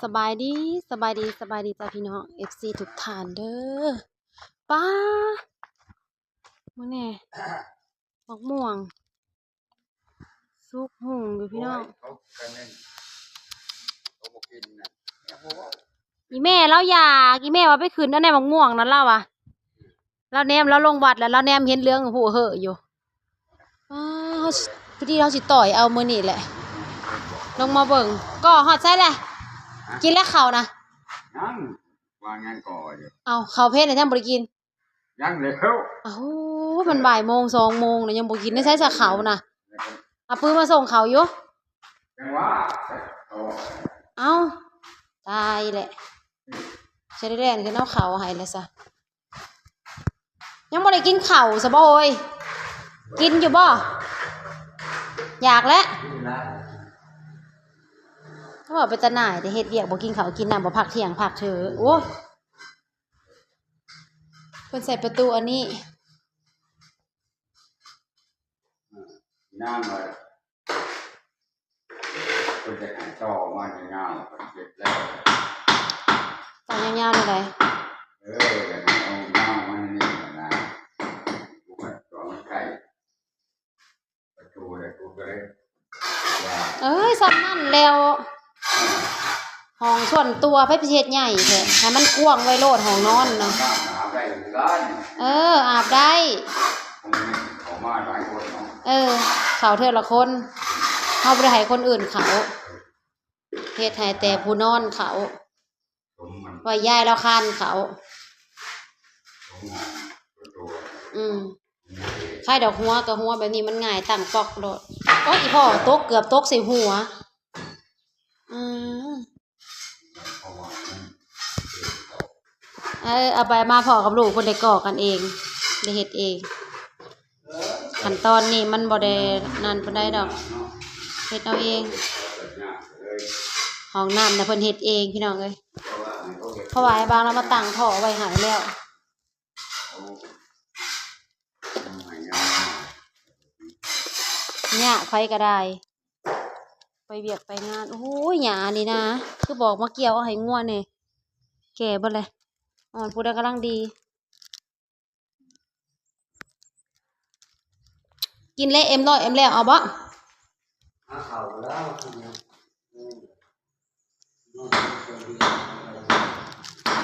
ສະບາຍດີ ສະບາຍດີ ສະບາຍດີຈ້າພີ່ນ້ອງ ເອັຟຊີ ທຸກທ່ານເດີ. ປ້າ ເບິ່ງແດ່ ໝາກມ່ວງສຸກຮຸ່ງຢູ່ພີ່ນ້ອງ. ໂອ້ຍ ເຂົາກັນແມ່ນ ເຂົາບໍ່ກິນນະ ອີ່ແມ່ລາວຢາກ ອີ່ແມ່ວ່າໄປຂຶ້ນອັນໃດໝາກມ່ວງນັ້ນລາວວ່າ ລາວແນມ ລາວລົງວັດແລ້ວ ລາວແນມເຫັນເຫຼືອງຫູເຫີຢູ່. ອ້າ ເຮົາຊິ ພໍດີເຮົາຊິຕ່ອຍເອົາມື້ນີ້ແຫຼະ. ລົງມາເບິ່ງ ກໍຮອດໃສແຫຼະ? ກິນແລ້ວເຂົ້ານະ? ຍັງ ວ່າຍັງກໍຢູ່. ເອົ້າ ເຂົ້າເພນນະຍັງບໍ່ໄດ້ກິນ? ຍັງແລ້ວ. ເອົ້າ ມັນບ່າຍໂມງ ສອງໂມງນະ ຍັງບໍ່ກິນ ໄດ້ໃສສະເຂົ້ານະ? ອາປືມາສົ່ງເຂົ້າຢູ່. ຍັງວ່າ ເອົ້າ ຕາຍແຫຼະ ຊິໄດ້ແລ່ນຂຶ້ນເອົາເຂົ້າໃຫ້ແລ້ວຊະ. ຍັງບໍ່ໄດ້ກິນເຂົ້າຊະບໍ່ເອີຍ ກິນຢູ່ບໍ່? ຢາກແຫຼະ. ເວົ້າເປັນຕາໜ່າຍແຕ່ ເຮັດວຽກບໍ່ກິນເຂົ້າກິນນ້ຳ ບໍ່ພັກທ່ຽງພັກເທີ. ໂອ້ຍ ເພິ່ນໃສ່ປະຕູອັນນີ້ ນ້ຳ ເພິ່ນຈະໃຫ້ຕໍ່ມາຍາວໆ ເພິ່ນເຮັດແລ້ວ. ຕໍ່ຍາວໆແນວໃດ? ເອີ ຢາກໃຫ້ເອົາຍາວມານີ້ຫັ້ນນະ ກູວ່າຕໍ່ມັນໃກ້ປະຕູແລ້ວ ກູກໍເລີຍວ່າ ເອີຍ ສ່ຳນັ້ນແລ້ວ. ຫ້ອງສ່ວນຕົວ ໃຜຊິເຮັດໃຫຍ່ແທ້ ໃຫ້ມັນກວ້າງໄວ້ໂລດ ຫ້ອງນອນນະ. ອາບໄດ້ຄືກັນ. ເອີ ອາບໄດ້. ເຂົ້າມາຫຼາຍຄົນເນາະ. ເອີ ເຂົ້າເທື່ອລະຄົນ ເຮົາບໍ່ໄດ້ໃຫ້ຄົນອື່ນເຂົ້າ ເຮັດໃຫ້ແຕ່ຜູ້ນອນເຂົ້າ ສົມມັນ ໄວ້ຍາຍລາວຄານເຂົ້າ. ອືມ ໃຄດອກ ຫົວກໍຫົວແບບນີ້ມັນງ່າຍ ຕັ້ງປອກໂລດ. ໂອ້ຍ ອີ່ພໍ່ຕົກ ເກືອບຕົກໃສ່ຫົວ. ອືມ ເອີ ເອົາໄປມາພໍ່ກັບລູກເພິ່ນໄດ້ກໍ່ກັນເອງ ໄດ້ເຮັດເອງ. ຂັ້ນຕອນນີ້ມັນບໍ່ໄດ້ນັ້ນປານໃດດອກ ເຮັດເອົາເອງ. ຫ້ອງນ້ຳນະເພິ່ນເຮັດເອງພີ່ນ້ອງເອີຍ ເພາະວ່າອ້າຍບາງລາວມາຕັ້ງທໍ່ໄວ້ໃຫ້ແລ້ວ. ຍາກ ໃຜກໍໄດ້ ໄປວຽກໄປງານ. ໂອ້ຍ ຫຍ້ານີ້ນະ ຄືບອກມາກ່ຽວເອົາໃຫ້ງົວແດ່. ແກ່ເບິດແລ້ວ ອ່ອນ ຜູ້ໃດກຳລັງດີ. ກິນເລະ ເອັມຮ້ອຍ ເອັມແລ້ວ ເອົາບໍ່? ຫາເຂົ້າແລ້ວກິນຫຍັງ?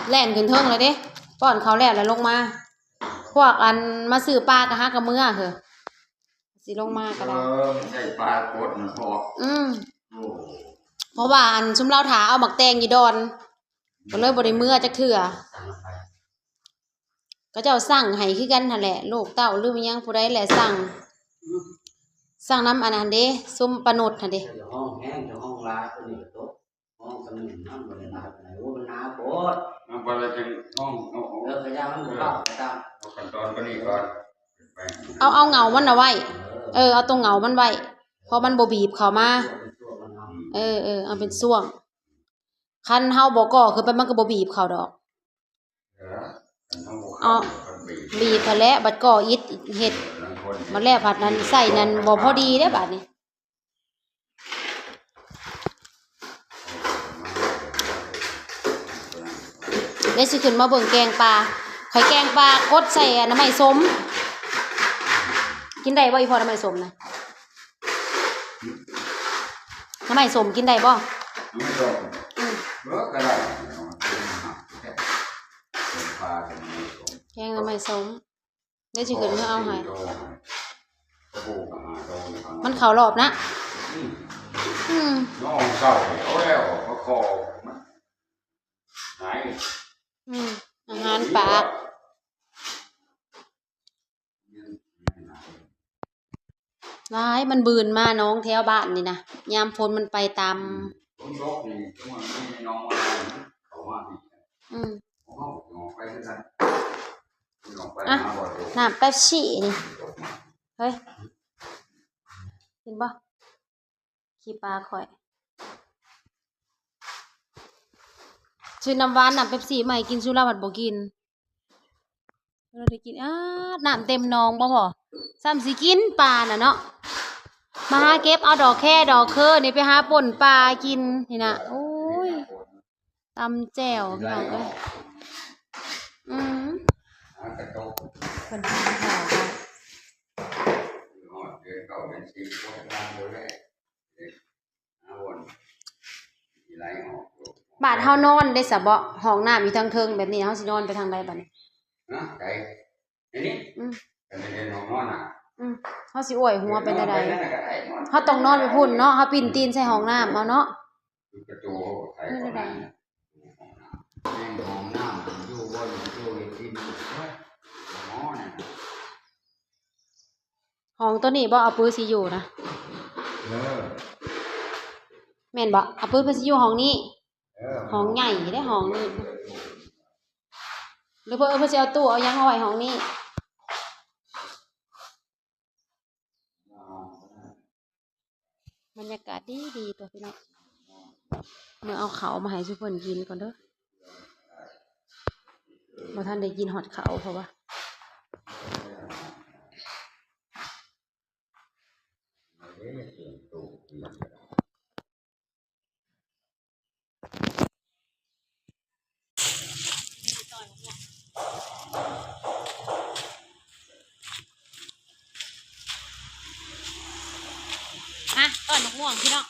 ແລ່ນຂຶ້ນເທິງແລ້ວເດ້ ປ້ອນເຂົ້າແລ້ວ ແລ້ວລົງມາ. ພວກອັນມາຊື້ປາກໍຫາກະເມືອເຮີ ຊິລົງມາກໍໄດ້. ເອີ ມັນໄດ້ປາກົດມັນພໍ. ອືມ ໂອ້ ເພາະວ່າອັນຊຸມລາວຖ້າເອົາໝາກແຕງຢູ່ດອນ ກໍເລີຍບໍ່ໄດ້ເມືອຈັກເທື່ອ. ເຂົາເຈົ້າສັ່ງໃຫ້ຄືກັນຫັ້ນແຫຼະ ລູກເຕົ້າຫຼືຫຍັງ ຜູ້ໃດແຫຼະສັ່ງ ສັ່ງນຳອັນນັ້ນເດ້ ຊຸມປ້ານຸດຫັ້ນເດ້. ເຈົ້າຂອງແຮງ ເຈົ້າຂອງຫຼາຍ ຕົວນີ້ກໍຕົກ ຫ້ອງສະໜຶ່ງນຳ ບໍ່ໄດ້ຫຼາຍປານໃດ. ໂອ້ ມັນໜາໂພດ ມັນບໍ່ໄດ້ຈັ່ງຫ້ອງເນາະ. ເອີ ກະຢ່າມັນບໍ່ເຂົ້າກໍຕາມ ເອົາຂັ້ນຕອນຕົວນີ້ກ່ອນ ເອົາ ເອົາເຫງົ້າມັນນະໄວ້. ເອີ ເອີ ເອົາຕົວເຫງົ້າມັນໄວ້ ເພາະມັນບໍ່ບີບເຂົ້າມາ. ເອີ ເອີ ເອົາເປັນຊ່ວງ ຄັນເຮົາບໍ່ກໍ່ຂຶ້ນໄປ ມັນກໍບໍ່ບີບເຂົ້າດອກ. ເອີ ເອົາ ບີບຫັ້ນແຫຼະ ບັດກໍ່ອິດເຮັດ ບັດແລ້ວພັດນັ້ນໃສ່ນັ້ນບໍ່ພໍດີເດ້ບາດນີ້. ດຽວຊິຂຶ້ນມາເບິ່ງແກງປາ ຂ້ອຍແກງປາກົດໃສ່ໜໍ່ໄມ້ສົ້ມ. ກິນໄດ້ບໍ່ອີ່ພໍ່ ໜໍ່ໄມ້ສົ້ມນະ? ໜໍ່ໄມ້ສົ້ມກິນໄດ້ບໍ່? ໜໍ່ໄມ້ສົ້ມ ອືມ ເອີ ກໍໄດ້ ແກງໜໍ່ໄມ້ສົ້ມ ແກງໜໍ່ໄມ້ສົ້ມ. ດຽວຊິຂຶ້ນມາເອົາໃຫ້ ມັນເຂົ້າລອບນະ. ອືມ ອືມ ນ້ອງເຊົ່າເອົາແລ້ວ ເຂົາຂໍມັນຫາຍ. ອືມ ອາຫານປາກ. ຫຼາຍ ມັນບືນມາໜອງແຖວບ້ານນີ້ນະ ຍາມຝົນມັນໄປຕາມ ຝົນຕົກນີ້ ນ້ອງມັນເຂົ້າມານີ້. ອືມ ອະ ນ້ຳເປັບຊີນີ້ ເຮີ້ຍ ກິນບໍ່? ຂີ້ປາຂ້ອຍ ຊື້ນ້ຳຫວານ ນ້ຳເປັບຊີມາໃຫ້ກິນ ຊຸມລາວພັດບໍ່ກິນ. ເຮົາໄດ້ກິນ ອາ ນ້ຳເຕັມໜອງບໍ່ພໍ ຊ້ຳຊິກິນປານະເນາະ. ມາຫາເກັບເອົາດອກແຄດອກເຄີນີ້ ໄປຫາປົ່ນປາກິນນີ້ນະ. ໂອ້ຍ ຕຳແຈ່ວ ພີ່ນ້ອງເອີຍ. ອືມ ຫາກະຕົກ ເພິ່ນກິນເຂົ້າ ຮອດເດືອນເກົ້າເດືອນສິບ ກໍງາມໂດນແລ້ວ ເດ້ ຫາບ່ອນຊິໄຫຼອອກ. ບາດເຮົານອນເດ້ສະເບາະ ຫ້ອງນ້ຳຢູ່ທາງເທິງແບບນີ້ ເຮົາຊິນອນໄປທາງໃດບາດນີ້? ນະ ໃດ? ອັນນີ້ ອືມ ອັນນີ້ເປັນຫ້ອງນອນນະ. ອືມ ເຮົາຊິໂອ້ຍຫົວໄປແນວໃດ? ນອນໄປນັ້ນນະກໍໄດ້ ນອນ ເຮົາຕ້ອງນອນໄປພຸ້ນເນາະ ເຮົາປີ້ນຕີນໃສ່ຫ້ອງນ້ຳເອົາເນາະ. ຄືປະຕູເຮົາກໍໄຂເຂົ້າມາ ແມ່ນຫ້ອງນ້ຳ ຢູ່ບໍ່ຢູ່ ຢູ່ໃນດິນ ໂອ້ຍ ໝໍນັ້ນນະ. ຫ້ອງໂຕນີ້ບໍ່ ອາປືຊິຢູ່ນະ? ເອີ ແມ່ນບໍ່ ອາປືເພິ່ນຊິຢູ່ຫ້ອງນີ້? ເອີ ຫ້ອງໃຫຍ່ເດ້ ຫ້ອງນີ້ ຫຼືເພິ່ນ ເອີ ເພິ່ນຊິເອົາຕູ້ເອົາຫຍັງມາໄວ້ຫ້ອງນີ້? ບັນຍາກາດດີໆ ຕົວະພີ່ນ້ອງ. ເມືອເອົາເຂົ້າມາໃຫ້ຊຸເພິ່ນກິນກ່ອນເດີ ບໍ່ທັນໄດ້ກິນຮອດເຂົ້າ ເພາະວ່າ ມາ ຕອນໝາກມ່ວງ ພີ່ນ້ອງ.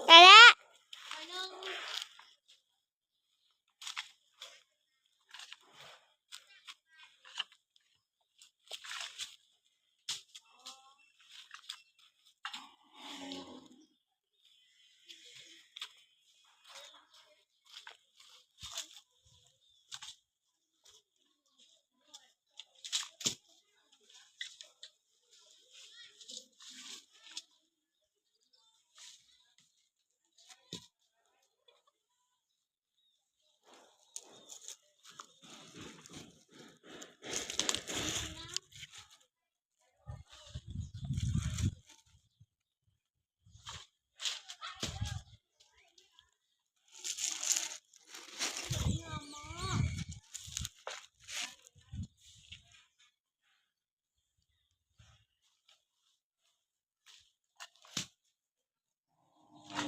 ໄດ້ແລ້ວ.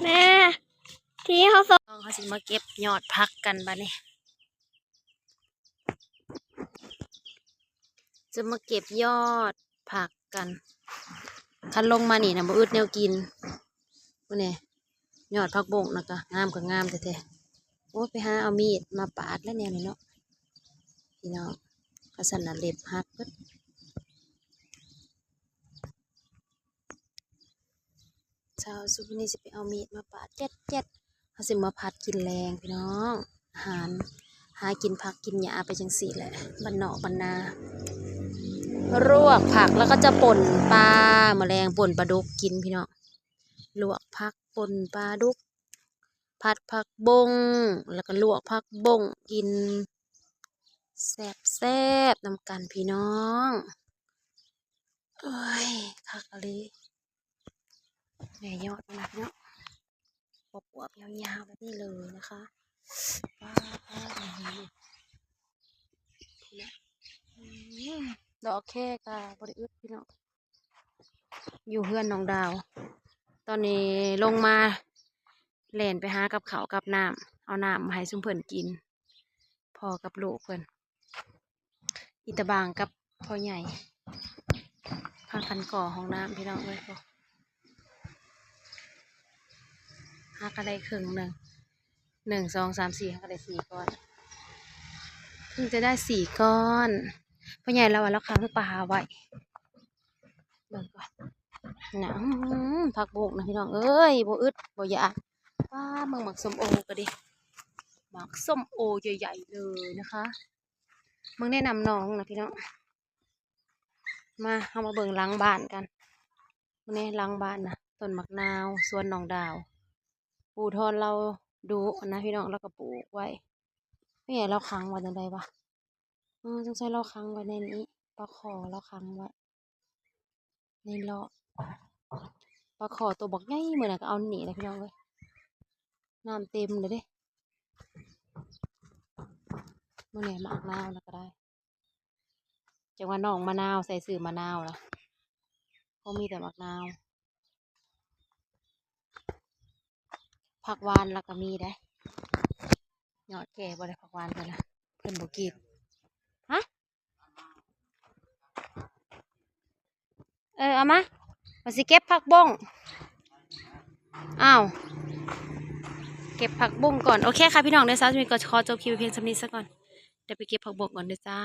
ແມ່ ທີ່ເຮົາ ນ້ອງເຮົາຊິມາເກັບຍອດຜັກກັນບາດນີ້ ຈະມາເກັບຍອດຜັກກັນ. ຄັນລົງມານີ້ນະ ບໍ່ອຶດແນວກິນ. ພຸ້ນເດ ຍອດຜັກບົ້ງນະ ກະງາມ ກະງາມແທ້ໆ. ໂອ້ຍ ໄປຫາເອົາມີດມາປາດແລ້ວແນວນີ້ເນາະ ພີ່ນ້ອງ. ຄັນຊັ້ນນະເລັບຫັກເບິດ. ເຊົ້າສຸດນີ້ຊິໄປເອົາມີດມາປາດແຈັດໆ ເຮົາຊິມາຜັດກິນແລງພີ່ນ້ອງ. ອາຫານ ຫາກິນຜັກກິນຫຍ້າໄປຈັ່ງຊີ້ແຫຼະ ບ້ານນອກບ້ານນາ. ລວກຜັກ ແລ້ວກໍຈະປົ່ນປາ ມື້ແລງປົ່ນປາດຸກກິນພີ່ນ້ອງ. ລວກຜັກ ປົ່ນປາດຸກ ຜັດຜັກບົ້ງ ແລ້ວກໍລວກຜັກບົ້ງກິນ ແຊບໆ ນຳກັນພີ່ນ້ອງ. ໂອ້ຍ ຄັກອີ່ຫຼີ ແມ່ຍອດມັນນະເນາະ ອວບໆ ຍາວໆ ແບບນີ້ເລີຍນະຄະ. ວ້າວ ນີ້ ອືມ ດອກແຄກະບໍ່ໄດ້ອຶດພີ່ນ້ອງ. ຢູ່ເຮືອນນ້ອງດາວ ຕອນນີ້ລົງມາ ແລ່ນໄປຫາກັບເຂົ້າກັບນ້ຳ ເອົານ້ຳມາໃຫ້ຊຸມເພິ່ນກິນ ພໍ່ກັບລູກເພິ່ນ. ອີຕາບາງກັບພໍ່ໃຫຍ່ ພາກັນກໍ່ຫ້ອງນ້ຳພີ່ນ້ອງເອີຍ. ຫາກະໄດ້ເຄິ່ງໜຶ່ງ ໜຶ່ງ ສອງ ສາມ ສີ່ ຫາກະໄດ້ສີ່ກ້ອນ ເພິ່ງຈະໄດ້ສີ່ກ້ອນ. ພໍ່ໃຫຍ່ລາວວ່າລາວຂັງປາໄວ້ ເບິ່ງກ່ອນນະ. ອືມ ຜັກບຸ້ງນະພີ່ນ້ອງເອີຍ ບໍ່ອຶດບໍ່ຢາກ. ປ້າ ເບິ່ງໝາກສົ້ມໂອກະດີ ໝາກສົ້ມໂອໃຫຍ່ໆ ເລີຍນະຄະ. ເບິ່ງໃນນ້ຳໜອງນະພີ່ນ້ອງ. ມາ ເຮົາມາເບິ່ງຫຼັງບ້ານກັນ. ເບິ່ງໃນຫຼັງບ້ານນະ ຕົ້ນໝາກນາວ ສວນນ້ອງດາວ ປູ່ທອນລາວດຸນະພີ່ນ້ອງ ລາວກໍປູກໄວ້. ແມ່ ລາວຂັງໄວ້ຈັ່ງໃດວະ? ເອີ ສົງໄສລາວຂັງໄວ້ໃນນີ້ ປາຄໍລາວຂັງໄວ້. ນີ້ເລາະ ປາຄໍໂຕບັກໃຫຍ່ ມື້ນັ້ນກໍເອົານີ້ແຫຼະພີ່ນ້ອງເອີຍ ນ້ຳເຕັມເລີຍເດ້. ມື້ນີ້ໝາກນາວນະກໍໄດ້ ຈັ່ງວ່ານ້ອງມະນາວ ໃສ່ຊື່ມະນາວລະ ຄົງມີແຕ່ໝາກນາວ. ຜັກຫວານລະກໍມີເດ້ ຍອດແກ່ບໍ່ໄດ້ຜັກຫວານເພິ່ນນະ ເພິ່ນບໍ່ກີດ. ຮະ? ເອີ ເອົາມາ ວ່າຊິເກັບຜັກບົ້ງ. ອ້າວ ເກັບຜັກບຸ້ງກ່ອນ. ໂອເຄຄ່ະພີ່ນ້ອງ ດຽວສາວຈະມີກໍຂໍຈົບຄລິບໄວ້ພຽງສ່ຳນີ້ສາກ່ອນ ດຽວໄປເກັບຜັກບົ້ງກ່ອນເດີຈ້າ.